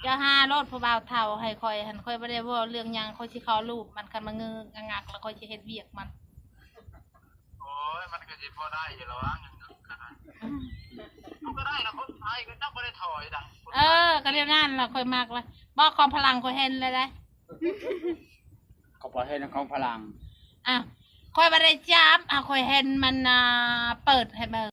ຈະຫາໂລດຜູ້ບ່າວເຖົ້າໃຫ້ຂ້ອຍຫັ້ນ ຂ້ອຍບໍ່ໄດ້ເວົ້າເລື່ອງຫຍັງ ຂ້ອຍຊິເຂົ້າລູບມັນ ຄັນມັນງຶກງະງັກ ແລ້ວຂ້ອຍຊິເຮັດວຽກມັນ. ໂອ້ຍ ມັນກໍຊິພໍໄດ້ຢູ່ລະຫວ່າງນັ້ນກໍໄດ້ ມັນກໍໄດ້ລະ ຄົນໄທກໍເຈົ້າບໍ່ໄດ້ຖອຍດອກ. ເອີ ກໍແນວນັ້ນລະ ຂ້ອຍມັກລະ ບໍ່ ຂອງຝຣັ່ງຂ້ອຍເຫັນແລ້ວໃດ. ຂອງປະເທດ ຂອງຝຣັ່ງ. ອ່ະ ຂ້ອຍບໍ່ໄດ້ຈັບ ອ່ະ ຂ້ອຍເຫັນມັນ ອ່າ ເປີດໃຫ້ເບິ່ງ.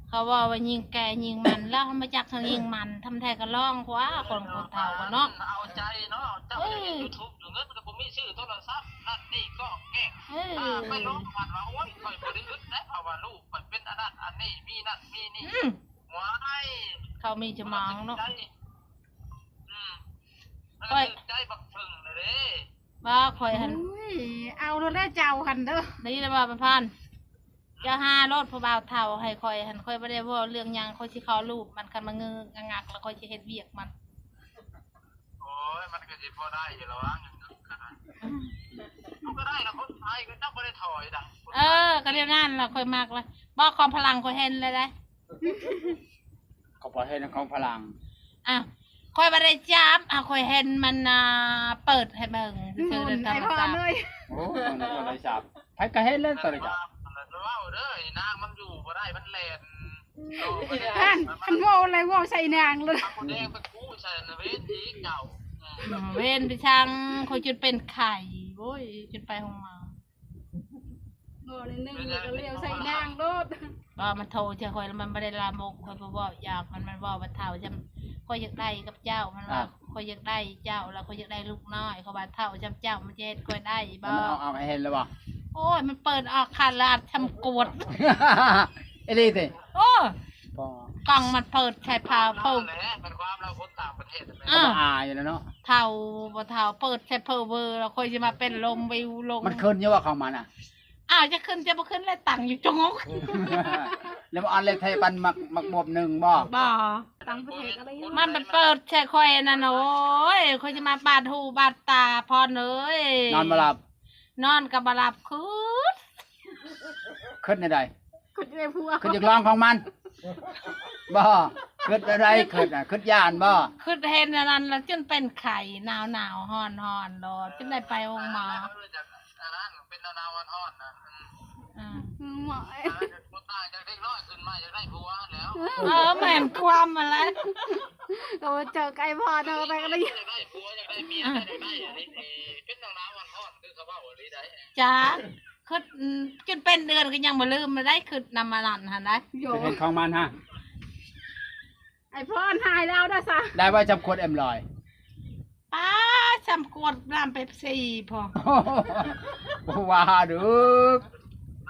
ເຂົາເວົ້າວ່າຍິງແກ່ຍິງມັນ ແລ້ວເຮົາມາຈັກເຮົາຍິງມັນ ທຳແທ້ກໍລອງກວ່າ ຄົນຜູ້ເຖົ້າເນາະ. ເອົາໃຈເນາະ ເຈົ້າເຮັດຢູທູບຢູ່ ເງິນກໍບໍ່ມີ ຊື້ໂທລະສັບນັ້ນນີ້ກໍແກ້ ເອີ ໄປລົງພັດວ່າ ໂອ້ຍ ຂ້ອຍບໍ່ໄດ້ອຶດໄດ໋ ເພາະວ່າລູກຂ້ອຍເປັນອັນນັ້ນອັນນີ້ ມີນັ້ນມີນີ້ ອືມ ວ້າຍ ເຂົາມີສະໝອງເນາະ. ອືມ ຂ້ອຍຖືກໃຈບັກເຖິງນະເດ້ ວ່າຂ້ອຍຫັ້ນ ໂອ້ຍ ເອົາໂລດແລ້ວເຈົ້າຫັ້ນເດີ ໄດ້ຍິນແລ້ວບໍ່ ປະພານ? ຈະຫາໂລດຜູ້ບ່າວເຖົ້າໃຫ້ຂ້ອຍຫັ້ນ ຂ້ອຍບໍ່ໄດ້ເວົ້າເລື່ອງຫຍັງ ຂ້ອຍຊິເຂົ້າລູບມັນ ຄັນມັນງຶກງະງັກ ແລ້ວຂ້ອຍຊິເຮັດວຽກມັນ. ໂອ້ຍ ມັນກໍຊິພໍໄດ້ຢູ່ລະຫວ່າງນັ້ນກໍໄດ້ ມັນກໍໄດ້ລະ ຄົນໄທກໍເຈົ້າບໍ່ໄດ້ຖອຍດອກ. ເອີ ກໍແນວນັ້ນລະ ຂ້ອຍມັກລະ ບໍ່ ຂອງຝຣັ່ງຂ້ອຍເຫັນແລ້ວໃດ. ຂອງປະເທດ ຂອງຝຣັ່ງ. ອ່ະ ຂ້ອຍບໍ່ໄດ້ຈັບ ອ່ະ ຂ້ອຍເຫັນມັນ ອ່າ ເປີດໃຫ້ເບິ່ງຊື່ໆ ໃນໂທລະສັບ. ໂອ້ ໃນໂທລະສັບ ໃຜກໍເຫັນແລ້ວໂທລະສັບ. ເວົ້າເດີ ນາງມັນຢູ່ບໍ່ໄດ້ ມັນແລ່ນ ຫັ້ນ ຄັນເວົ້າແລ້ວເວົ້າໃສ່ນາງໂລດ ເອົາແດງໄປກູ້ໃສ່ນະເວນອີກເຈົ້າ. ເວນໄປຊ່າງ ຂ້ອຍຈົນເປັນໄຂ້ ໂອ້ຍ ຈົນໄປໂຮງໝໍ. ບໍ່ ໜຶ່ງກໍລ້ຽວໃສ່ນາງໂລດ. ບໍ່ ມັນໂທໃສ່ຂ້ອຍແລ້ວ ມັນບໍ່ໄດ້ລາມົກ ຂ້ອຍບໍ່ເວົ້າຢາກມັນ ມັນເວົ້າວ່າເຖົ້າຊ່ຳ ຂ້ອຍຢາກໄດ້ກັບເຈົ້າ ມັນວ່າ ອ່າ ຂ້ອຍຢາກໄດ້ເຈົ້າ ແລ້ວຂ້ອຍຢາກໄດ້ລູກນ້ອຍ ຂ້ອຍວ່າເຖົ້າຊ່ຳເຈົ້າ ມັນຈະເຮັດຂ້ອຍໄດ້ບໍ່? ມັນເອົາ ເອົາໃຫ້ເຫັນແລ້ວບໍ່? ໂອ້ຍ ມັນເປີດອອກຄັນລະອັດຊ່ຳກວດ ອີ່ຫຼີຕິ? ໂອ້ ກ້ອງມັນເປີດໃສ່ຜ້າເປີດ ແຫຼະ ມັນຄວາມລາວຄົນຕ່າງປະເທດ ອ່າ ອາຍແລ້ວເນາະ ເຖົ້າບໍ່ເຖົ້າ ເປີດໃສ່ເພີເວີ ແລ້ວຂ້ອຍຊິມາເປັນລົມວິວລົງ. ມັນຂຶ້ນຢູ່ວ່າຂອງມັນນະ? ອ້າວ ຈະຂຶ້ນຈະບໍ່ຂຶ້ນ ແລ້ວຕັ້ງຢູ່ຈະງົກ ແລ້ວບໍ່ອັນເລັກໄທປັນໝາກ ໝາກບວບໜຶ່ງບໍ່? ບໍ່ ຕ່າງປະເທດກໍໄດ້ຢູ່ ມັນໄປເປີດໃສ່ຂ້ອຍອັນນັ້ນ ໂອ້ຍ ຂ້ອຍຊິມາບາດຫູບາດຕາ ພອນເອີຍ ນອນບໍ່ຫຼັບ ນອນກໍບໍ່ຫຼັບ ຄຶດ ຄຶດແນວໃດ? ຄຶດຢູ່ໃນຜົວ ຄຶດຢາກລອງຂອງມັນບໍ່? ຄຶດແນວໃດ? ຄຶດນະ ຄຶດຢ້ານບໍ່? ຄຶດເຫັນອັນນັ້ນລະຈົນເປັນໄຂ້ ໜາວໆ ຮ້ອນໆ ໂລດ ຈົນໄດ້ໄປໂຮງໝໍ. ອັນນັ້ນເປັນໜາວໆ ຮ້ອນໆ ນະ ອືມ ອືມ ໝໍ ບໍ່ຕ່າງຈາກເດັກນ້ອຍຂຶ້ນມາຢາກໄດ້ຜົວແລ້ວ. ເອີ ແມ່ນຄວາມຫັ້ນແຫຼະ ກໍເຈົ້າໄກ່ພໍ່ເນາະ ແຕ່ກໍໄດ້ ຢາກໄດ້ຜົວ ຢາກໄດ້ເມຍ ຢາກໄດ້ອັນນີ້ ເປັນໜາວໆ ຮ້ອນໆ ຄືເຂົາເວົ້າອີ່ຫຼີໃດ໋. ຈ້າ ຄຶດ ອືມ ຈົນເປັນເດືອນກໍຍັງບໍ່ລືມນະໄດ໋ ຄຶດນຳອັນນັ້ນຫັ້ນໄດ໋. ໂຢ ຄຶດເຫັນຂອງມັນຫະ ໄອ້ພອນຫາຍແລ້ວເດີຊະ ໄດ້ວ່າຈຳຄວດເອັມຮ້ອຍ ປ້າ ຈຳຄວດນ້ຳເປັບຊີພໍ ບໍ່ວ່າເດີ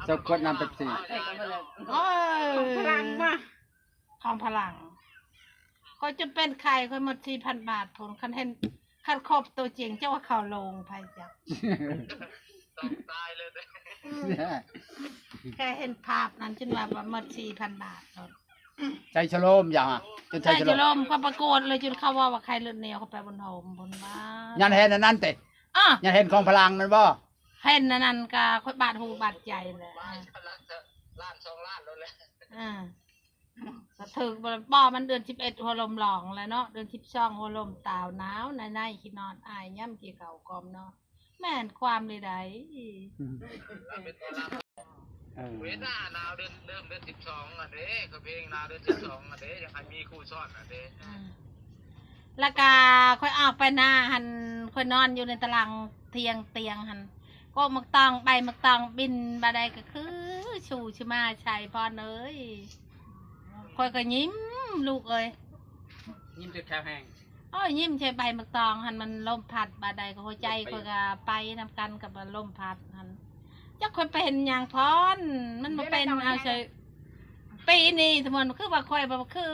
ຈຳຄວດນ້ຳເປັບຊີ ໂອ້ຍ ຂອງຝຣັ່ງມາ ຂອງຝຣັ່ງ ຂ້ອຍຈົນເປັນໄຂ້ ຂ້ອຍໝົດສີ່ພັນບາດພຸ້ນ ຄັນເຫັນ ຄັນຄົບຕົວຈິງ ເຈົ້າວ່າເຂົ້າໂລງໃຜຈັກ ຕາຍເລີຍ ແຄ່ເຫັນພາບນັ້ນຈົນວ່າໝົດສີ່ພັນບາດໂລດ ໃສ່ສະໂລມຢາ ຈົນໃສ່ສະໂລມ ໃສ່ສະໂລມ ເຂົາປະກວດເລີຍ ຈົນເຂົາເວົ້າວ່າໄຂ້ເລືອດໜຽວ ເຂົາໄປບຸນໂຮມພຸ້ນວ່າ ຍັງເຫັນອັນນັ້ນຕິ ອ້າ ຍັງເຫັນຂອງຝຣັ່ງນັ້ນບໍ່? ເຫັນອັນນັ້ນກະຂ້ອຍບາດຫູບາດໃຈແຫຼະ ລ້ານສອງລ້ານໂລດແຫຼະ ອ່າ ກະຖືກບໍ່ ບໍ່ ມັນເດືອນສິບເອັດຫົວລົມຫຼອງແລ້ວເນາະ ເດືອນສິບສອງຫົວລົມຕາວ ໜາວໃນໆ ຂີ້ນອນອາຍ ຍາມກິນເຂົ້າກ່ອມເນາະ ແມ່ນຄວາມນີ້ໃດ ອືມ ເອີ ເວນາໜາວເດືອນ ເລີ່ມເດືອນສິບສອງຫັ້ນເດ້ ກະເພງໜາວເດືອນສິບສອງຫັ້ນເດ້ ຢາກໃຫ້ມີຄູ່ຊ້ອນຫັ້ນເດ້ ອືມ ແລ້ວກະຂ້ອຍອອກໄປນາຫັ້ນ ຂ້ອຍນອນຢູ່ໃນຕາລາງທຽງຕຽງຫັ້ນ ກອກໝາກຕອງ ໃບໝາກຕອງບິນ ບາດໃດກະຄືຊູຊິມາໃສ່ພອນເອີຍ ຂ້ອຍກໍຍິ້ມລູກເອີຍ ຍິ້ມຈົນແຂ້ວແຫ້ງ ໂອ້ຍ ຍິ້ມໃສ່ໃບໝາກຕອງຫັ້ນ ມັນລົມພັດບາດໃດກໍຫົວໃຈຂ້ອຍກໍໄປນຳກັນກັບລົມພັດຫັ້ນ ຈັກຂ້ອຍເປັນຫຍັງພອນ ມັນບໍ່ເປັນ ເອົາໃສ່ ປີນີ້ສະໝົນ ຄືວ່າຂ້ອຍແບບຄື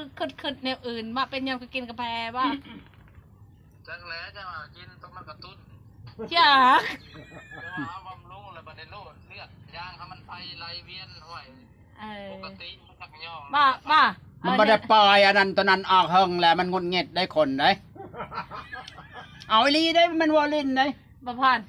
ຄຶດໆ ແນວອື່ນ ວ່າເປັນຫຍັງ ຂ້ອຍກິນກາແຟບໍ່? ຈັກແຫຼະ ຈັ່ງວ່າກິນຕົວມັນກະຕຸ້ນ ຈັກ ເຮົາບຳລຸງແລ້ວບັດນີ້ໂລດ ເລືອດຢາງເຮົາມັນໄປໄຫຼວຽນ ຫ້ວຍ ເອີ ປົກກະຕິ ມັນຈັກຍອມ ບໍ່ ບໍ່ ມັນບໍ່ໄດ້ປ່ອຍອັນນັ້ນຕົວນັ້ນອອກເຫິງແລ້ວ ມັນຫງຸດຫງິດໄດ໋ຄົນເດ້. ເອົາອີ່ຫຼີເດ້ ມັນເວົ້າຫຼິ້ນເດ້ ບໍ່ພອນ.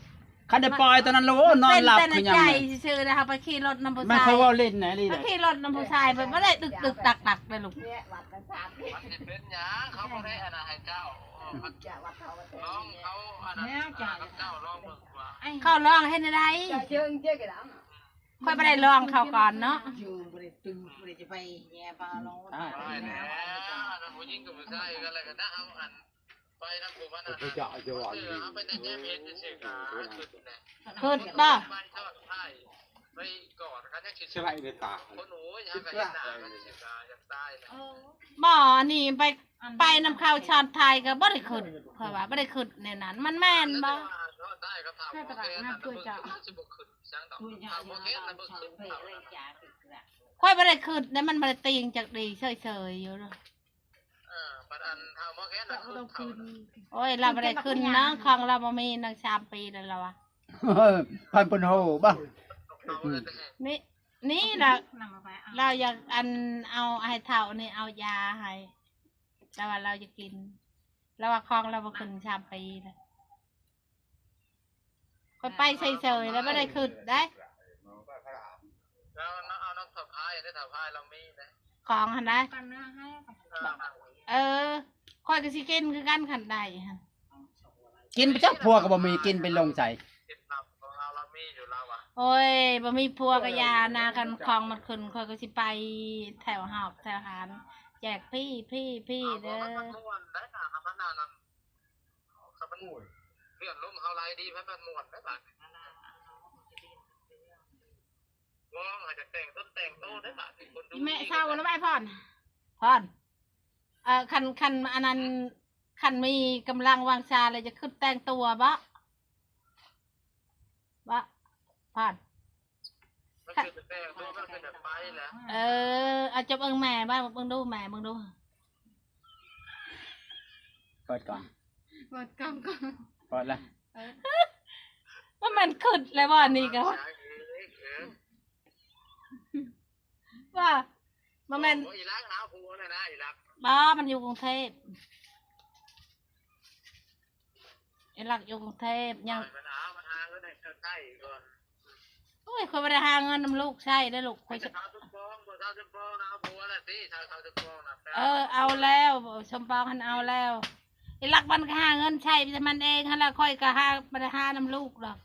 ຄັນໄດ້ປ່ອຍຕົວນັ້ນແລ້ວ ໂອ້ ນອນຫຼັບຄືຫຍັງ. ໃນໃຈຊື່ໆ ເຮົາໄປຂີ່ລົດນຳຜູ້ຊາຍ ມັນເວົ້າຫຼິ້ນນະ ໄປຂີ່ລົດນຳຜູ້ຊາຍ ໄປບໍ່ໄດ້ດຶກໆດັກໆເດ້ລູກ. ມັນຊິເປັນຫຍັງ ເຂົາບໍ່ໄດ້ອັນນັ້ນໃຫ້ເຈົ້າ. ລອງເຂົາອັນນັ້ນ ເຈົ້າລອງເບິ່ງວ່າ ເຂົາລອງເຮັດແນວໃດ. ຂ້ອຍບໍ່ໄດ້ລອງເຂົາກ່ອນເນາະ. ຕາຍແລ້ວ ຜູ້ຍິງກັບຜູ້ຊາຍກັນແລ້ວກໍນະ ເຮົາອັນ ໄປນຳຜູ້ມັນນັ້ນ ຄືຈະ ຈະວ່າຢູ່ ເຮົາໄປແຕ່ແນມເຫັນຊື່ໆ ກໍຄືແຫຼະ. ຄືບໍ່ ໄປທອດໄທ ໄປກອດກັນ ຍັງຊິສະໄລໃນຕາ ຄົນໂອ້ຍ ຫາກໍເຫັນໜ້າກັນຊື່ໆ ກໍຢາກຕາຍແຫຼະ. ບໍ່ ອັນນີ້ໄປ ໄປນຳເຂົາຊອດໄທກໍບໍ່ໄດ້ຄຶດ ຂ້ອຍວ່າບໍ່ໄດ້ຄຶດແນວນັ້ນ ມັນແມ່ນບໍ່? ຊອດໄທກັບທ້າວໝໍແຄນນັ້ນ ເບິ່ງຄືຊິບໍ່ຄຶດຫຍັງດອກ ທ້າວໝໍແຄນນັ້ນເບິ່ງຄຶດເຂົາ. ຂ້ອຍບໍ່ໄດ້ຄຶດນະ ມັນບໍ່ໄດ້ຕິງຈັກດີ ເສີຍໆຢູ່. ເອີ ບັດອັນທ້າວໝໍແຄນນະ ໂອ້ຍ ລາວບໍ່ໄດ້ຂຶ້ນເນາະ ຂອງລາວບໍ່ມີນະ ສາມປີແລ້ວລາວວ່າ. ເອີ ພັນເພິ່ນໂຫບໍ່ ນີ້ ນີ້ລະ ລາວຢາກອັນເອົາໃຫ້ເຖົ້ານີ້ເອົາຢາໃຫ້ ລາວວ່າລາວຢາກກິນ ລາວວ່າຂອງລາວບໍ່ຂຶ້ນສາມປີແລ້ວ. ຂ້ອຍໄປເສີຍໆ ແລ້ວບໍ່ໄດ້ຄຶດໄດ໋. ລາວເອົານຳສະພາຍເດ້ ສະພາຍລາວມີເດ້ ຂອງຫັ້ນນະ. ເອີ ຂ້ອຍກໍຊິກິນຄືກັນ ຄັນໄດ້ຫັ້ນ. ກິນໄປຈັກ ຜົວກໍບໍ່ມີ ກິນໄປລົງໃສ? ຂອງລາວ ລາວມີຢູ່ລາວວ່າ. ໂອ້ຍ ບໍ່ມີຜົວກໍຢ່ານະ ຄັນຂອງມັນຂຶ້ນ ຂ້ອຍກໍຊິໄປແຖວຮອກແຖວຫານ ແຈກພີ້ ພີ້ ພີ້ເດີ. ຄັນມັນເລື່ອນລົມເຮົາໄຫຼດີ ໄປມັນມ່ວນໄດ້ບາດນີ້. ວອງໃຫ້ຈັກແຕ່ງຕົນແຕ່ງໂຕໄດ້ບາດນີ້ ຄົນດູ. ອີແມ່ເຊົາແລ້ວໄອ້ພອນ ພອນ ເອີ ຄັນ ຄັນອັນນັ້ນ ຄັນມີກຳລັງວັງຊາແລ້ວຈະຄຶດແຕ່ງຕົວບໍ? ບໍ່ ພອນ ມັນຄືແຕ່ງໂຕ ມັນຄືຈະໄປແຫຼະ. ເອີ ເອົາ ເຈົ້າເບິ່ງແມ່ ເບິ່ງດູແມ່ ເບິ່ງດູ. ເປີດກ່ອນ ເປີດກ້ອງກ່ອນ ເປີດແລ້ວ. ເອີ ບໍ່ແມ່ນຄຶດແລ້ວບໍ່ ອັນນີ້ກໍ ວ່າ ບໍ່ແມ່ນ ອີລັກຫາຜົວແລ້ວນະ ອີລັກ. ບໍ່ ມັນຢູ່ກຸງເທບ ອີລັກຢູ່ກຸງເທບ ຍັງ ມັນຫາ ມັນຫາເງິນໃຫ້ເຈົ້າໃຊ້ກ່ອນ. ໂອ້ຍ ຂ້ອຍບໍ່ໄດ້ຫາເງິນນຳລູກໃຊ້ເດ້ລູກ ຂ້ອຍ ສາວສົມປອງ ບໍ່ ສາວສົມປອງນະ ເອົາຜົວແລ້ວຕິ ສາວ ສາວສົມປອງນະ. ເອີ ເອົາແລ້ວ ສົມປອງຫັ້ນເອົາແລ້ວ. ອີລັກມັນກໍຫາເງິນໃຊ້ແຕ່ມັນເອງຫັ້ນລະ ຂ້ອຍກໍຫາ ບໍ່ໄດ້ຫານຳລູກດອກ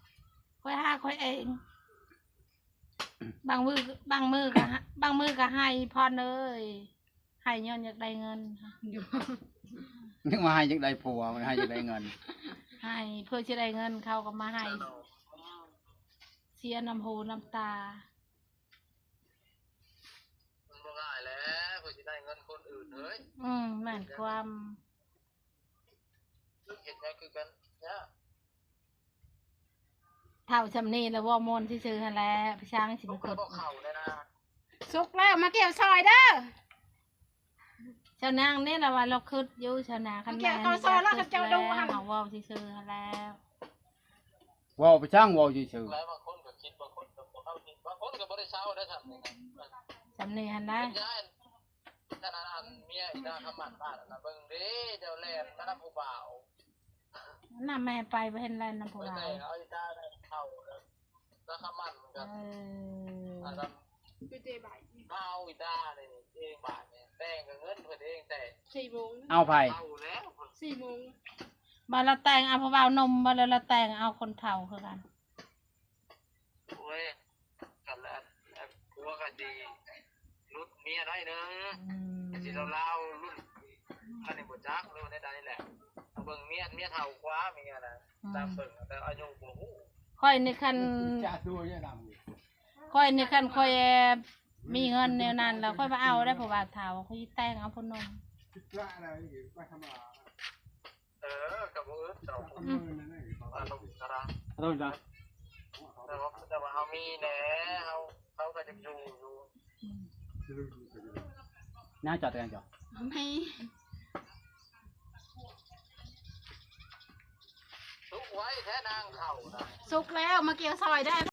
ຂ້ອຍຫາຂ້ອຍເອງ. ບາງມື້ ບາງມື້ກໍ ບາງມື້ກໍໄຫ້ ພອນເອີຍ ໄຫ້ຍ້ອນຢາກໄດ້ເງິນ. ນຶກວ່າໄຫ້ຢາກໄດ້ຜົວ ໄຫ້ຢາກໄດ້ເງິນ ໄຫ້ເພື່ອຊິໄດ້ເງິນ ເຂົາກໍມາໄຫ້ ເສຍນ້ຳຫູນ້ຳຕາ. ມັນບໍ່ງ່າຍແຫຼະ ເພື່ອຊິໄດ້ເງິນຄົນອື່ນເອີຍ. ອືມ ແມ່ນຄວາມ ເຮັດຫຍັງຄືກັນຍາກ. ເຖົ້າຊ່ຳນີ້ລະເວົ້າມ່ວນຊື່ໆຫັ້ນແຫຼະ ພະຊ່າງຊິມາຄົດ. ສຸກແລ້ວ ມາກ່ຽວຊອຍເດີ. ຊາວນາງນີ້ລະວ່າລາວຄຶດຢູ່ ຊາວນາງ ຄັນແມ່ນ ມາກ່ຽວຊອຍລະ ຄັນເຈົ້າດຸຫັ້ນ ເວົ້າຊື່ໆຫັ້ນແຫຼະ. ເວົ້າໄປຊ່າງເວົ້າຊື່ໆ. ຫຼາຍບາງຄົນກໍຄິດ ບາງຄົນກໍບໍ່ເຂົ້າໃຈ ບາງຄົນກໍບໍ່ໄດ້ເຊົາໄດ້ຊ່ຳນີ້ນະ ຊ່ຳນີ້ຫັ້ນນະ. ຂະໜາດອັນເມຍອີຕາຄຳໝັ້ນບ້ານນະ ເບິ່ງເດ້ ດຽວແລ່ນມານຳຜູ້ບ່າວ. ນຳແມ່ໄປ ບໍ່ເຫັນແລ່ນນຳຜູ້ບ່າວ. ເອົາອີຕາໄດ້ເຂົ້າແລ້ວ ລາຄຳໝັ້ນກັນ. ເອີ ອັນນັ້ນ ມາເອົາອີຕານີ້ເອງບາດນີ້ ແຕ່ງກັບເງິນເພິ່ນເອງ ແຕ່ງ ສີ່ໂມງ ເອົາໃຜ? ເອົາແລ້ວ ສີ່ໂມງ. ບໍ່ລະແຕ່ງເອົາຜູ້ບ່າວໜຸ່ມ ບໍ່ລະແຕ່ງເອົາຄົນເຖົ້າຄືກັນ. ໂອ້ຍ ກັນລະ ຜົວກໍຊິຫຼຸດເມຍໜ້ອຍໜຶ່ງ. ອືມ ຊິລາວໆ ລຸ້ນ ອັນນີ້ບໍ່ຈັກ ຫຼືວ່າແນວໃດແຫຼະ. ເບິ່ງເມຍ ເມຍເຖົ້າກວ່າເມຍນະ. ອືມ ຕາມເບິ່ງແຕ່ອາຍຸບໍ່ຮູ້. ຂ້ອຍນີ້ຄັນ ຂ້ອຍນີ້ຄັນຂ້ອຍມີເງິນແນວນັ້ນແລ້ວ ຂ້ອຍບໍ່ເອົາໄດ້ ເພາະວ່າເຖົ້າ ຂ້ອຍຊິແຕ່ງເອົາຜູ້ໜຸ່ມ. ເອີ ກໍບໍ່ອຶດດອກ. ອືມ ອາລົມກະໄດ້ ອາລົມກະ ແຕ່ວ່າ ແຕ່ວ່າເຮົາມີແດ່ ເຮົາ ເຮົາກໍຢາກຢູ່ຢູ່. ອືມ ໜ້າຈອດແຕ່ງຈອດ ແມ່ ສຸກໄວແທ້ນາງເຂົ້ານະ. ສຸກແລ້ວ ມາກ່ຽວຊອຍເດີ.